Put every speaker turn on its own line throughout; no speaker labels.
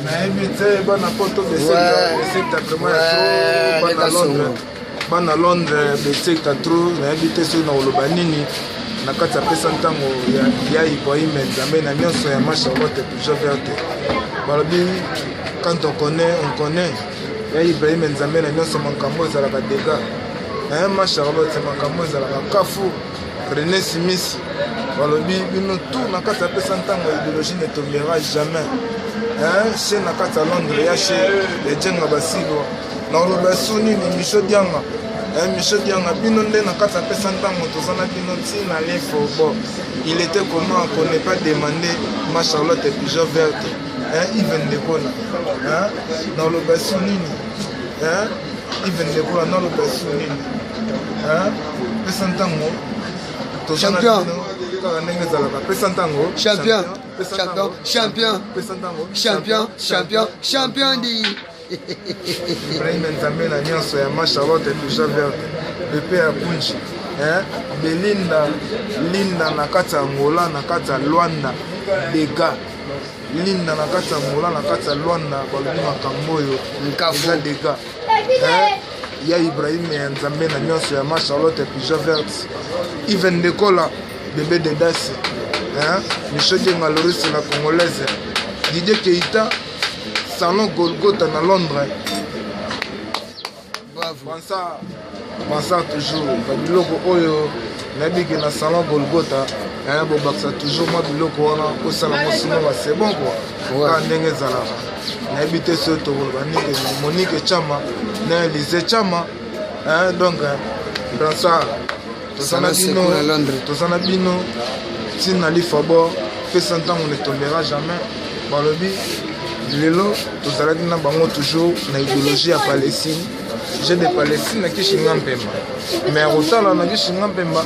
Nayebi te, bana poto besekta vraiment ya trop, bana Londres, bana Londres besekta trop. Nayebi te soki nakoloba nini na kati ya pesa ntango ya Ibrahim Nzambe na nyonso ya ma Charlotte Pigeon Verte. Balobi quand on connaît, on connaît. Ya Ibrahim Nzambe na nyonso, makambo ezalaka dega. Ma Charlotte, makambo ezalaka kafu. René Simisi, balobi bino tout na kati ya pesa ntango, idéologie ne tombera jamais. Che na kati ya Londres, ya che ejenga basilo, nakoloba su nini? Micho Dianga, Micho Dianga, bino nde na kati ya pesa ntango, toza na bino ntina lefo. Bon, il était comment qu'on n'est pas demandé ma Charlotte Pigeon Verte, Yves Ndekona, nakoloba su nini? Yves Ndekona, naloba su nini? Pesa ntango, toza na bino kaka ndenge ezalaka. Pesa ntango.
Champion, champion, champion, champion, champion, champion di.
Ibrahim Nzambe na nyonso ya ma Charlotte Pigeon Verte, pepe ya Kunji, Belinda Linda na kati ya Angola, na kati ya Luanda, dega Linda na kati ya Angola, na kati ya Luanda, balobi makambo oyo eza dega. Ya Ibrahim ya Nzambe na nyonso ya ma Charlotte Pigeon Verte, Even Ndekola, bébé de Das, Michel Dienga, Loris la Congolaise, Didier Keita, Salon Golgotha na Londres. Bansa Bansa toujours babiloko oyo nayebi ke na Salon Golgotha bobakisa toujours mwa biloko wana osala ngo, sino ba c'est bon quoi, kaka ndenge ezalaka. Nayebi te soki tokoloba nini. Monique Chama na Elise Chama, donc Bransard, toza na bino, toza na bino ntina lifabor. Pesa ntango ne tombera jamais. Balobi lelo tozalaki na bango toujours na idéologie ya Palestine, jeu de Palestine na Kishinga Mpemba. Mais kotala na Kishinga Mpemba,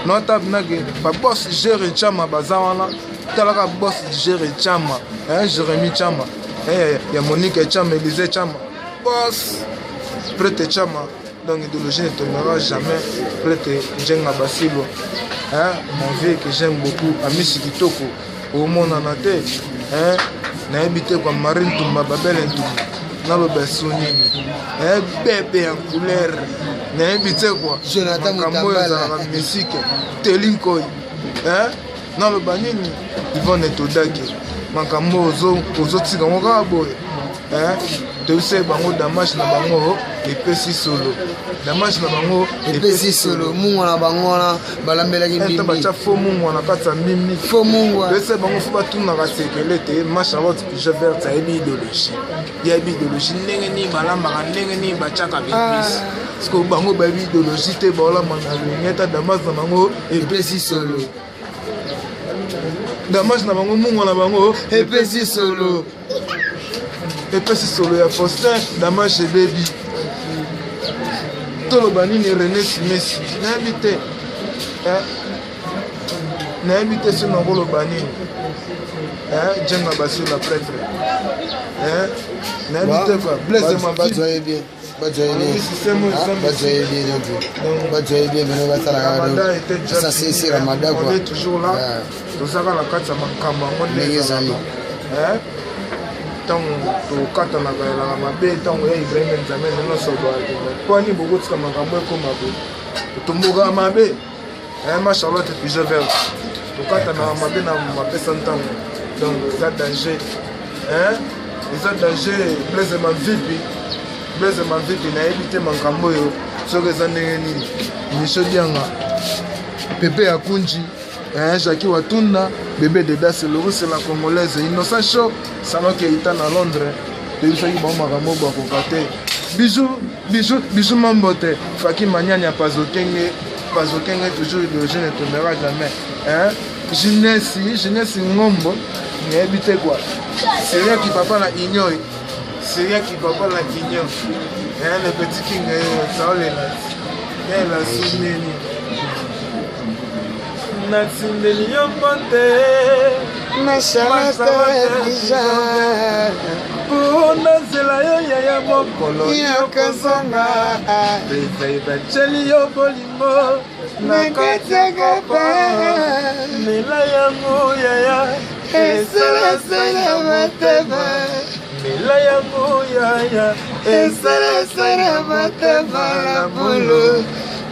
notabnake baboss Jere Chama baza wana. Talaka boss Jere Chama, Jérémi Chama ya Monique Chama, Élysée Chama, boss Prêtre Chama. Donc idéologie ne tombera jamais. Prêtre Njenga Basilo, hein, mon vieux que j'aime beaucoup, Amisi Kitoko, omonana te, hein, nayebi te kwa. Marie Ntumba, Babele Ntumba, naloba su nini? Bebe ya couleur, nayebi te kwa. Makambo oyo ezalaka misike telinkoi, naloba nini? Ivone Todaki, makambo ozotika ngo kaka boye. Toyebisa bango damage na bango epesi solo, damage na bango.
Epesi solo, mungwa na bango wana balambelaki mbimbi.
Batya fo mungwa na kati ya mbimbi.
Fo mungwa.
Toyebisa bango fo batunaka sekele te. Ma Charlotte Pigeon Verte ayebi idéologie, yebi idéologie ndenge nini balambaka, ndenge nini batiaka baépices, parce que bango bayebi idéologie te, baolamba na lenge ta. Damage na bango
epesi solo.
Damage na bango, mungwa na bango
epesi solo.
Epesi solo ya Faustin, damage ebebi. Toloba nini? René Simesi, nayebi te, nayebi te soki nakoloba nini. Jenga Basila prêtre, nayebi te quoi. Blaise.
Mabazoye bien, bazoye bien, donc bazoye bien bino basalaka ça, c'est Ramadan quoi.
Toujours là, tozaka na kati ya makambo yango ndenge ezali. Ntango tokatanaka elaka mabe, ntango ya Ibrahim Nzambe nyonso, poani bokotika makambo ekoma boye, totombokaka mabe. Ma Charlotte Pigeon Verte, tokatanaka mabe na mapesa ntango, donc eza danger, eza danger. Blaise Mavipi, Blaise Mavipi, nayebi te makambo oyo soki eza ndenge nini. Micho Dianga, pepe ya Kunji, Jackie Watunda, bébé de Das, Loris la Congolaise, Innocent Show, Salon Keita na Londres, toyebisaki bango makambo bakoka te. Bijou, bijou, bijou mambote, Faki Manyanya, Pazokenge, Pazokenge, toujours idéologie ne tombera jamais, hein? Jeunesse, jeunesse ngombo, nayebi te quoi. Seriaki papa na union, Seriaki papa na union, hein, le petit king saolela yela suneni natindeli yo mpote. Mpo nazela yo yaya, mokolo
yokozonga.
Ezai batieli yo bolingo na kati ya kopa, mela yango yaya. Esalasala motema. Mela yango yaya. Esalasala motema la bulu.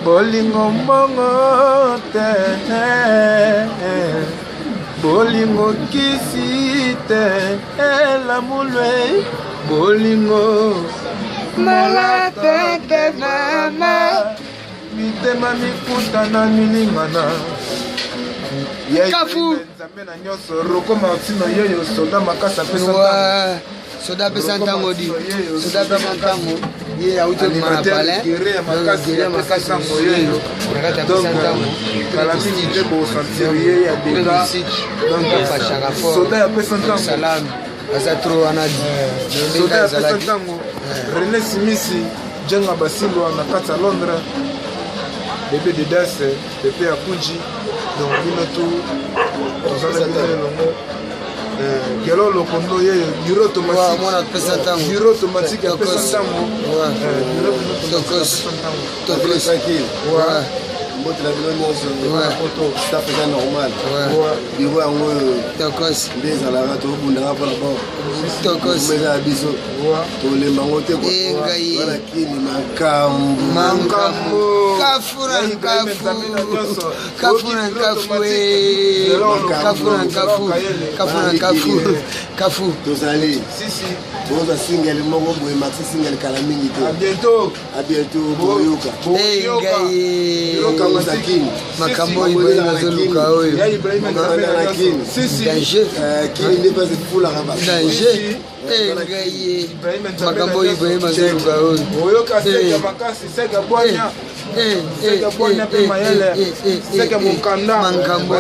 Bolingo mbongo te. Bolingo kisi te. La mulwe. Bolingo.
Malatete mama.
Mitema mikutana milingana.
Kafu.
Nzambe na nyonso Roko Martino yeyo soda makasi apesa ntango.
Soda apesa ntango di. Soda apesa ntango. Ye auti kobima na palais.
Guerre ya makasi apesa ntango yeyo.
Apesa ntango.
Kala mingi te bosentir ye ya dega.
Donc
soda apesa ntango.
Salam. Aza trop wana di.
Soda apesa ntango. René Simisi Jenga Basilwa na kati ya Londres. Bébé de Das, bébé ya Kunji. Donc bino tout tozala bino elongo. Gelo Lokondo ye bureau automatique.
Mwana apesa ntango.
Bureau automatique apesa ntango. Bureau automatique apesa ntango.
Tokos.
Tranquille.
Ouais.
Mbote na bino nyonso.
Ouais.
Staff eza normal.
Ouais.
Bureau yango oyo
Tokos.
nde ezalaka tobundaka mpona bor.
Tokos.
Eza ya biso. Tolemba yango te.
Eh, ngai.
Wana kini makambo.
Makambo. Kafura nkafu. Kafura nkafu. eh. Kafura nkafu. Kafura nkafu. Kafu.
Tozali.
Si si.
Tozwa single moko boye maxi single kala mingi te.
À bientôt.
À bientôt boyoka.
Eh, ngai.
Boyoka kini.
Makambo oyo Ibrahim azoluka oyo.
Ya Ibrahim Nzambe na nyonso. Si si.
Danger.
Kini nde mpasi efulaka ba.
Danger. Eh, ngai. Makambo oyo Ibrahim azoluka oyo.
Oyoka seke makasi seke bwanya. Seke bwanya mpe mayele. Seke mokanda.
Makambo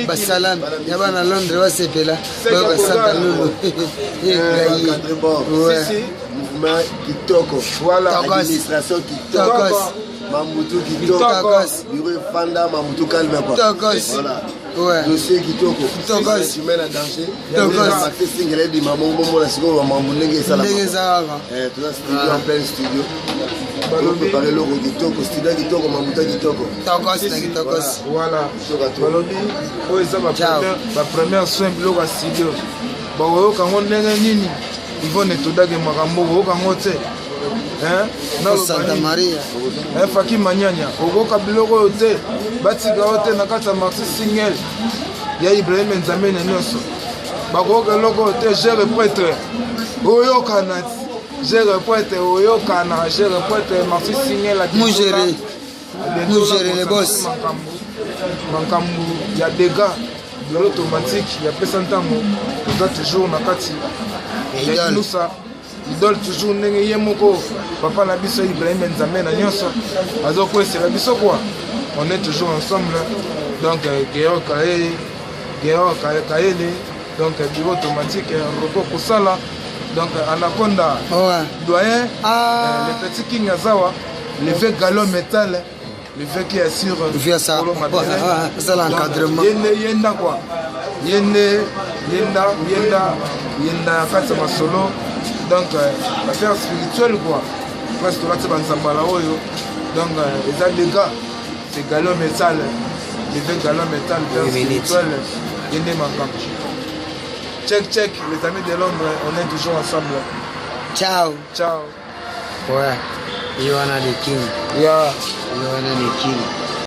basalami ya bana Londres basepela
Seke
bayo basanta
kogala.
lolo. Eh, ngai.
Encadré bord.
Ouais.
Si si.
Mouvement kitoko.
Voilà.
Tokos.
Administration kitoko.
Tokos.
Mamutu kitoko.
Tokos.
Bureau efanda Mamutu calme quoi.
Tokos.
Voilà.
Ouais.
Dossier kitoko.
Tokos.
Humain na danger.
Tokos.
Maxi single ebima bongo bomona sikoyo bamambo ndenge esalama.
Ndenge eza kaka.
Eh, toza studio en plein studio.
Balobi.
Préparé eloko kitoko, studio kitoko, mamuta kitoko.
Tokos na kitokos.
Voilà. Balobi oyo eza
Ciao.
bapremière soin biloko ya studio bakoyoka yango ndenge nini Ivone todake makambo okoyoka yango te. Hein? Naloba
Santa
nini?
Maria.
Faki Manyanya okoyoka biloko oyo te batika yo te na kati ya maxi single ya Ibrahim Nzambe na nyonso bakoyoka eloko oyo te gere prêtre oyokana gere prêtre oyokana gere prêtre maxi single
Mujere. Mujere le boss.
Makambo ya dégâts bureau automatique ya pesa ntango toza toujours na kati ya
Idole.
Ilusa idole toujours ndenge ye moko papa na biso Ibrahim Nzambe na nyonso azokwesela biso quoi. On est toujours ensemble donc Georg Kaye Georg Kayele donc bureau automatique Roko Kosala donc Anaconda
Ouais.
doyen
Ah.
le petit King Azawa le vieux galon métal le vieux qui assure
Vieux ça.
Kolo Mabele.
Ça, l'encadrement.
Donc, yende yenda quoi yende yenda yenda yenda ya kati ya masolo donc affaire spirituelle quoi place tolati banzambala oyo donc eza dégâts c'est galon métal le vieux galon métal affaire
Oui, minute.
spirituelle yende makambo. Check check les amis de Londres, on est toujours ensemble.
Ciao.
Ciao.
Ouais. Yohana the King.
Yeah.
Yohana the King.